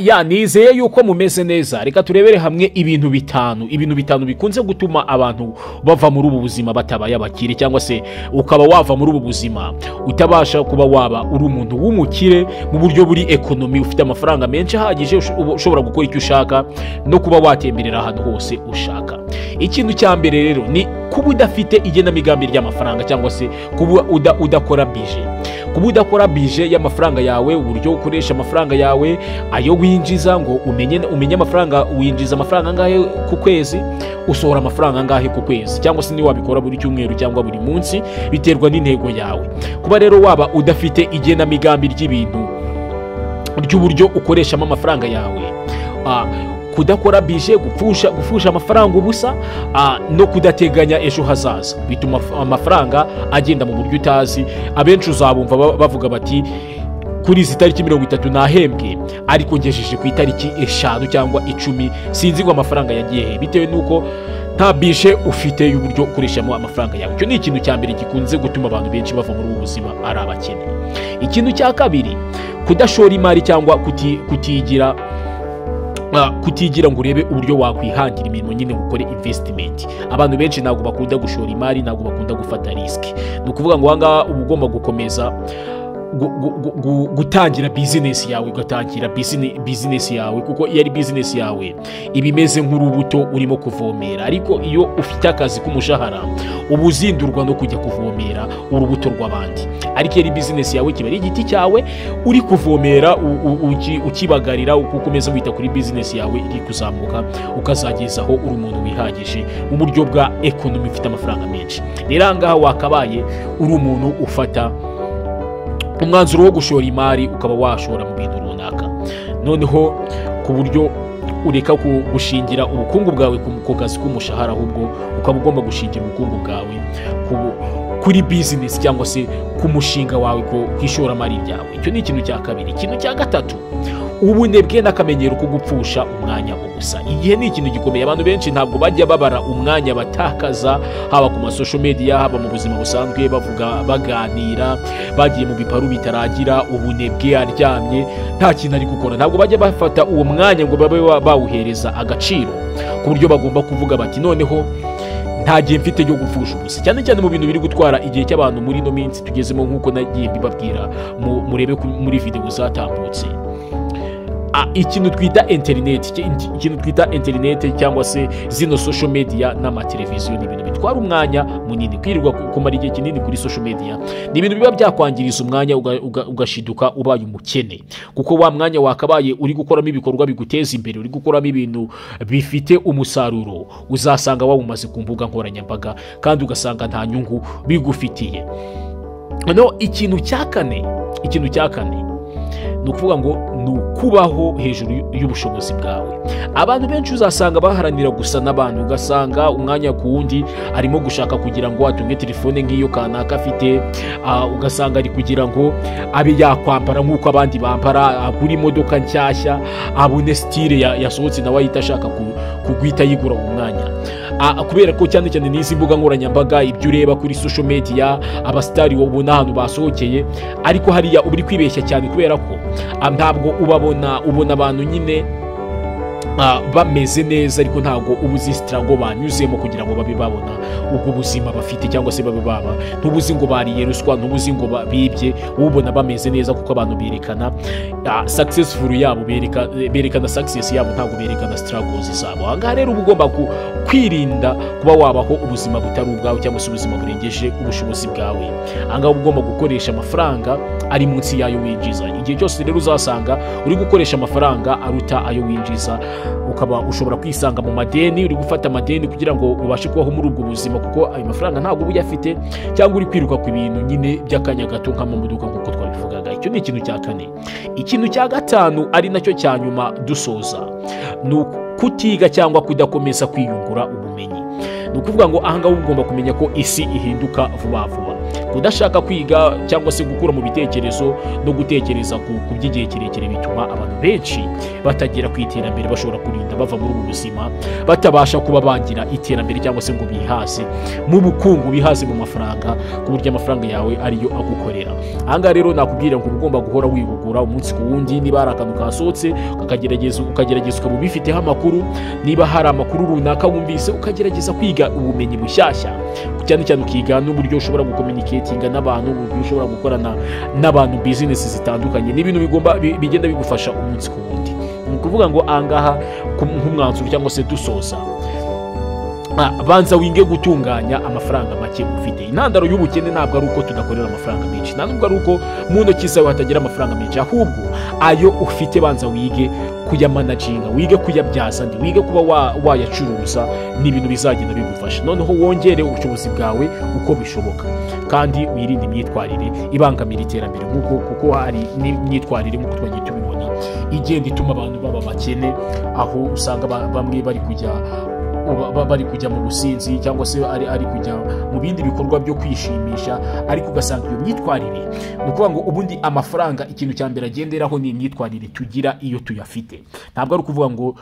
Ya, nizeye yuko mumeze neza. Reka turebere hamwe ibintu bitanu bikunze gutuma abantu bava muri ubu buzima batabaye abakire, cyangwa se ukaba wava muri ubu buzima utabasha kuba waba uri umuntu w'umukire mu buryo buri economy, ufite amafaranga menshi ahagije, ushobora gukora icyo ushaka no kuba watemberera ahantu hose ushaka. Ikintu cya mbere rero ni kuba udafite igenamigambi ry'amafaranga, cyangwa se kuba udakora budget, kuba udakora budget y'amafaranga yawe, uburyo ukoresha amafaranga yawe, ayo winjiza, ngo umenye amafaranga winjiza, amafaranga angahe ku kwezi, usohora amafaranga angahe ku kwezi, cyangwa se niba wabikora buri cyumweru cyangwa buri munsi, biterwa n'intego yawe. Kuba rero waba udafite igenamigambi ry'ibintu, ry'uburyo ukoreshamo amafaranga yawe, kudakora budget, gupfusha amafaranga ubusa, no kudateganya ejo hazaza, bituma amafaranga agenda mu buryo utazi. Abenshi uzabumva bavuga bati: "Kuri izi tariki 30 nahembwe, ariko ngejeje ku itariki 5 cyangwa 10 sinzi ngo amafaranga yagiye he", bitewe n'uko nta budget ufite y'uburyo ukoreshamo amafaranga yawe. Icyo ni ikintu cya mbere gikunze gutuma abantu benshi bava muri ubu buzima ari abakene. Ikintu cya kabiri, kudashora imari cyangwa kutigira ngo urebe uburyo wakwihangira imirimo nyine, gukora investment. Abantu benshi ntabwo bakunda gushora imari, ntabwo bakunda gufata risk. Ni ukuvuga ngo ahangaha uba ugomba gukomeza gutangira bizinesi yawe, ugatangira bizinesi yawe, kuko iyo ari bizinesi yawe iba imeze nk'urubuto urimo kuvomera. Ariko iyo ufite akazi k'umushahara, uba uzindurwa no kujya kuvomera urubuto rw'abandi. Ariko iyo ari bizinesi yawe, kiba ari igiti cyawe uri kuvomera, ukibagarira, uko ukomeza wita kuri bizinesi yawe iri kuzamuka, ukazagezaho uri umuntu wihagije mu buryo bwa economy, ufite amafaranga menshi. Rero aha ngaha wakabaye uri umuntu ufata umwanzuro wo gushora imari, ukaba washora mu bintu runaka, noneho ku buryo ureka gushingira ubukungu bwawe ku kazi k'umushahara, ahubwo ukaba ugomba gushingira ubukungu bwawe kuri bizinesi cyangwa se ku mushinga wawe, ku ishoramari ryawe. Icyo ni ikintu cya kabiri. Ikintu cya gatatu, ubunebwe n'akamenyero ko gupfusha umwanya ubusa. Igihe ni ikintu gikomeye. Abantu benshi ntabwo bajya babara umwanya batakaza, haba ku ma social media, haba mu buzima busanzwe, bavuga, baganira, bagiye mu biparu bitaragira, ubunebwe, aryamye nta kintu ari gukora. Ntabwo bajya bafata uwo mwanya ngo babe bawuhereza agaciro, ku buryo bagomba kuvuga bati: "Noneho nta gihe mfite cyo gupfusha ubusa." Cyane cyane mu bintu biri gutwara igihe cy'abantu muri ino minsi tugezemo, nk'uko nagiye mbibabwira, murebe muri videwo zatambutse. Ikintu twita interineti, ikintu twita interineti cyangwa se zino social media n'amateleviziyo, ni ibintu bitwara umwanya munini. Kwirirwa kumara igihe kinini kuri social media ni ibintu biba byakwangiriza umwanya, ugashiduka ubaye umukene, kuko wa mwanya wakabaye uri gukoramo ibikorwa biguteza imbere, uri gukoramo ibintu bifite umusaruro, uzasanga wawumaze ku mbuga nkoranyambaga, kandi ugasanga nta nyungu bigufitiye. No ikintu cya kane ni ukuvuga ngo ni ukubaho hejuru y'ubushobozi bwawe. Abantu benshi uzasanga baharanira gusa n'abantu, ugasanga umwanya ku wundi arimo gushaka kugira ngo atunge telefone nk'iyo kanaka afite, ugasanga ari kugira ngo abe yakwambara nk'uko abandi bambara, agure imodoka nshyashya, abone style yasohotse nawe ahita ashaka kuguhita yigura uwo mwanya. Kubera ko cyane cyane n'izi mbuga nkoranyambaga, ibyo ureba kuri social media, abasitari ubona ahantu basohokeye, ariko hariya uba uri kwibeshya cyane, kubera ko ntabwo ubabona. Ubona abantu nyine bameze neza, ariko ntabwo uba uzi struggle banyuzemo kugira ngo babe babona ubwo buzima bafite, cyangwa se babe baba, ntuba uzi ngo bariye ruswa, ntuba uzi ngo bibye. Ubona bameze neza kuko abantu berekana successful yabo, berekana success yabo, ntabwo berekana struggles zabo. Aha ngaha rero uba ugomba kwirinda kuba wabaho ubuzima butari ubwawe, cyangwa se ubuzima burengeje ubushobozi bwawe. Aha ngaha uba ugomba gukoresha amafaranga ari munsi y'ayo winjiza. Igihe cyose rero uzasanga uri gukoresha amafaranga aruta ayo winjiza, ukaba ushobora kwisanga mu madeni, uri gufata amadeni kugira ngo ubashe kubaho muri ubwo buzima, kuko ayo mafaranga ntabwo uba uyafite, cyangwa uri kwiruka ku bintu nyine by'akanya gato nk'amamodoka, nk'uko twabivugaga. Icyo ni ikintu cya kane. Ikintu cya gatanu, ari nacyo cya nyuma dusoza, ni kutiga cyangwa kudakomeza kwiyungura ubumenyi. Ni ukuvuga ngo aha ngaha uba ugomba kumenya ko isi ihinduka vuba vuba. Kudashaka kwiga cyangwa se gukura mu bitekerezo no gutekereza ku by'igihe kirekire bituma abantu benshi batagera ku iterambere, bashobora kurinda bava muri ubu buzima batabasha kuba bagira iterambere cyangwa se ngo bihaze mu bukungu, bihaze mu mafaranga, ku buryo amafaranga yawe ariyo agukorera. Ahangaha rero nakubwira ngo uba ugomba guhora wihugura umunsi ku wundi. Niba hari akantu kasohotse, ukagerageza ukaba ubifiteho amakuru. Niba hari amakuru runaka wumvise, ukagerageza kwiga ubumenyi bushyashya, cyane cyane ukiga n'uburyo ushobora gucommunicatinga n'abantu, uburyo ushobora gukorana n'abantu bizinesi zitandukanye. Ni ibintu bigenda bigufasha umunsi ku wundi. Ni ukuvuga ngo ahangaha nk'umwanzuro cyangwa se dusoza, banza wige gutunganya amafaranga make ufite. Intandaro y'ubukene ntabwo ari uko tudakorera amafaranga menshi, nta nubwo ari uko mu ntoki zawe hatagira amafaranga menshi, ahubwo ayo ufite banza wige kuyamanaginga, wige kuyabyaza andi, wige kuba wayacuruza. Ni ibintu bizagenda bigufasha, noneho wongere ubushobozi bwawe uko bishoboka, kandi wirinde imyitwarire ibangamira iterambere, nk'uko kuko hari n'imyitwarire, nk'uko twagiye tubibona, igenda ituma abantu baba bakene, aho usanga bamwe bari kujya mu businzi cyangwa se ari kujya mu bindi bikorwa byo kwishimisha, ariko ugasanga iyo myitwarire. Ni ukuvuga ngo ubundi amafaranga, ikintu cya mbere agenderaho ni imyitwarire tugira iyo tuyafite. Ntabwo ari ukuvuga ngo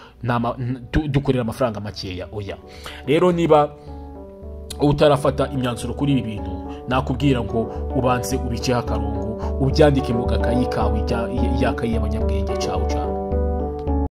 dukorera amafaranga makeya, oya. Rero niba utarafata imyanzuro kuri ibi bintu, nakubwira ngo ubanze ubiceho akarongo, ubyandike mu gakayi kawe, ya kayi y'abanyabwenge. Cawu cawu.